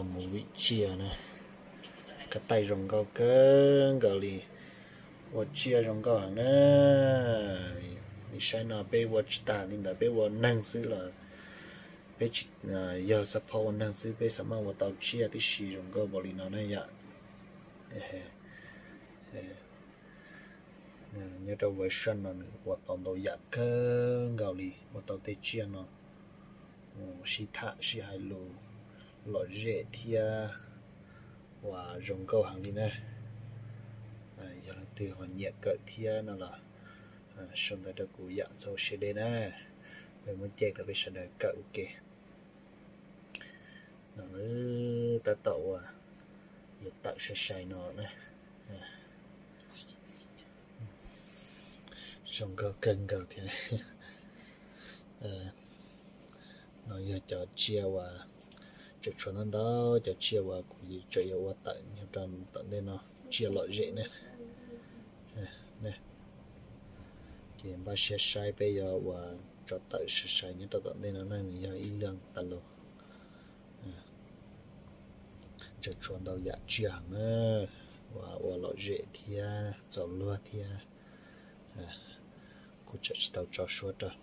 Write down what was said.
Movie tsiaj na, ka taij zoo nkauj kawg nkaus li, ua tsiaj zoo nkauj heev na. Li saib no peb ua tsis tag li ntawd, peb ua neeg xwb los peb tsis, yog xab phob ua neeg xwb peb xav mas ua tau tsiaj tib si zoo nkauj npaum li no na yom. Nyob rau version no nws ua tau ntau yam kawg nkaus li, ua tau tej tsiaj no sib tham sib hais lus lom zem thiab ua zoo nkauj heev li na. Yog leej twg ho nyiam kawm thiab no los sau ntawv rau kuv yam txaus siab deb na. Kuv muab cem rau peb sawv daws kawm ua ke. No tab tom uas yuav tawm sai sai no na. Zoo nkauj kawg nkaus thiab. No yog cov tsiaj uas tseem tshuav ntau ntau cov tsiaj uas kuv tseem yuav ua tawm nyob rau tom ntej no, tsiaj lom zem na. Ces npaj siab saib peb yuav ua tso tawm sai sai nyob rau tom ntej no na, nws yog ib leeg tas los tseem tshuav ntau yam tsiaj heev na, uas ua lom zem thiab txaus luag thiab. Kuv tseem tsis tau tso suab rau.